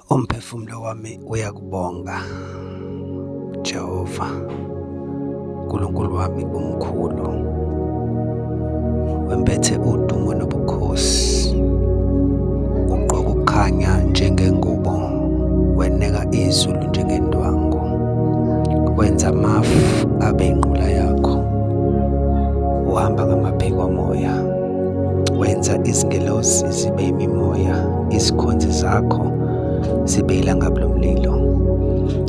Umphefumulo wami uyakubonga, Jehova, Nkulunkulu wami umkhulu, wembethe udumo nobukhosi, ugqoka ukukhanya njengengubo, weneka izulu njengendwangu, wenza amafu abe inqola yakho, uhamba ngamaphiko omoya, wenza izingelosi zibe imimoya, izikhonzi zakho zibe ilangabi lomlilo.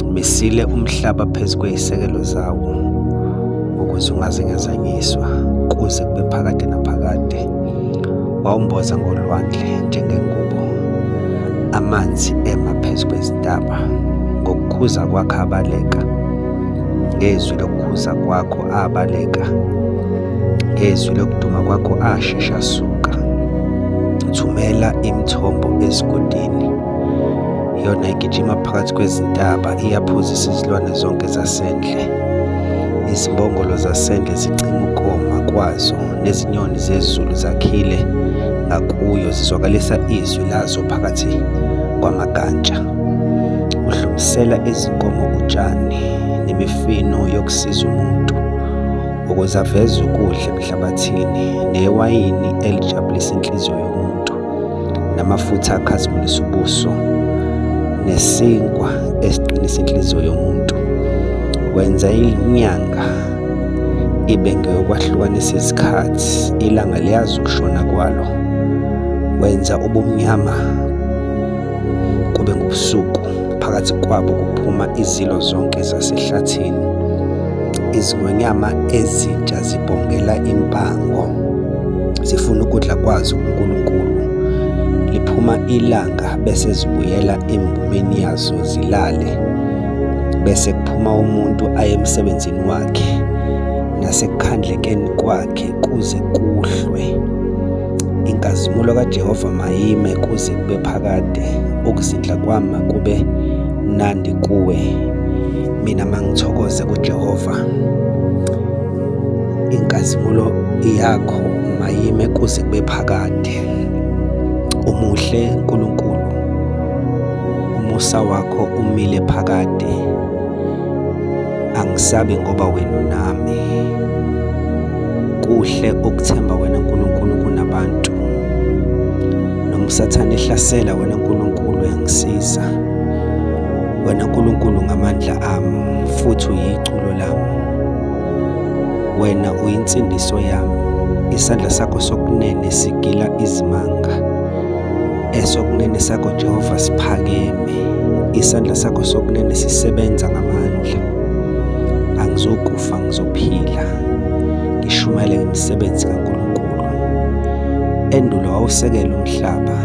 Umisile umhlaba phezu kwey'sekelo zawo, ukuze ungazanyazanyiswa kuze kube phakade naphakade. Wawumboza ngolwandle njengengubo, amanzi ema phezu kwezintaba. Ngokukhuza kwakho abaleka, ngezwi lokukhuza kwakho abaleka, ngezwi lokuduma kwakho ashesha asuka. Thumela imithombo ezigodini, yona igijima phakathi kwezintaba, iyaphuzisa izilwane zonke zasendle. Izimbongolo zasendle zicima ukoma kwazo, nezinyoni zezulu zakhile ngakuyo, zizwakalisa izwi lazo phakathi kwamagatsha. Uhlumisela izinkomo utshani nemifino yokusiza umuntu, ukuze aveze ukudla emhlabathini, newayini elijabulisa inhliziyo yomuntu, namafutha akhazimulisa ubuso, nesinkwa esiqinisa inhliziyo yomuntu. Wenza inyanga ibe ngeyokwahlukanisa izikhathi, ilanga liyazi ukushona kwalo. Wenza ubumnyama kube ngubusuku, phakathi kwabo kuphuma izilo zonke zasehlathini. Izingonyama ezintsha zibhongela impango, zifuna ukudla kwazo kuNkulunkulu. Liphuma ilanga bese zibuyela embumeni yazo zilale, bese kuphuma umuntu aye emsebenzini wakhe nasekukhandlekeni kwakhe kuze kuhlwe. Inkazimulo kaJehova mayime kuze kube phakade, ukuzindla kwami makube mnandi kuwe. Mina mangithokoze kuJehova. Inkazimulo yakho mayime kuze kube phakade. Umuhle Nkulunkulu, umusa wakho umile phakade. Angisabi ngoba wena unami. Kuhle ukuthemba wena Nkulunkulu kunabantu. Noma uSathane ehlasela wena Nkulunkulu uyangisiza. Wena Nkulunkulu ngamandla ami futhi uyiculo lami. Wena uyinsindiso yami. Isandla sakho sokunene sigila izimanga. Esokunene sakho Jehova siphakeme. Isandla sakho sokunene sisebenza ngamandla. Angizokufa ngizophila. Ngishumayele ngemisebenzi kaNkulunkulu. Endulo wawusekela umhlaba.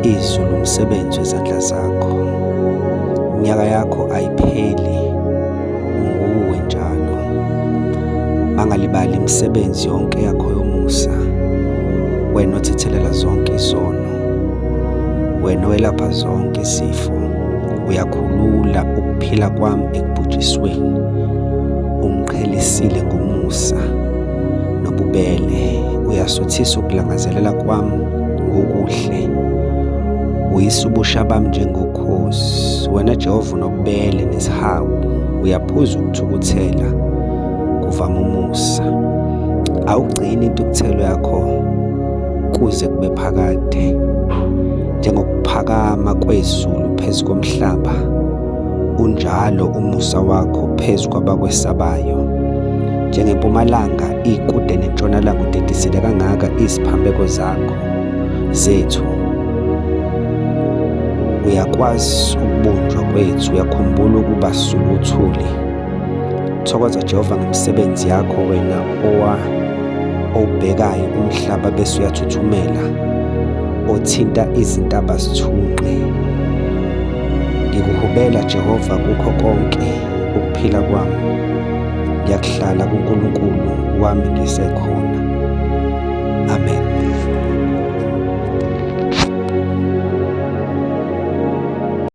Izulu umsebenzi wezandla zakho. Iminyaka yakho ayipheli. Unguwe njalo. Bangalibali imisebenzi yonke yakho yomusa. Wena othethelela zonke izono. Wena owelapha zonke izifo. Uyakhulula ukuphila kwami ekubhujisweni. Ungiqhelisile ngomusa nobubele. Uyasuthisa ukulangazelela kwami ngokuhle. Uyisa ubusha bami njengokhozi. Wena Jehova unobubele nesihawu. Uyaphuza ukuthukuthela, kuvama umusa. Awugcini intukuthelo yakho kuze kube phakade. Njengokuphakama kwezulu phezu komhlaba, unjalo umusa wakho phezu kwabakwesabayo. Njengempumalanga ikude nentshonalanga, udedisele kangaka iziphambeko zakho zethu. Uyakwazi ukubunjwa kwethu, uyakhumbula ukuba suluthuli. Thokoza Jehova ngemisebenzi yakho wena owa owubhekayo umhlaba bese uyathuthumela, othinta izintaba zithunqe. Ngikuhubela Jehova kukho konke ukuphila kwami. Ngiyakuhlala kuNkulunkulu wami ngisekhona.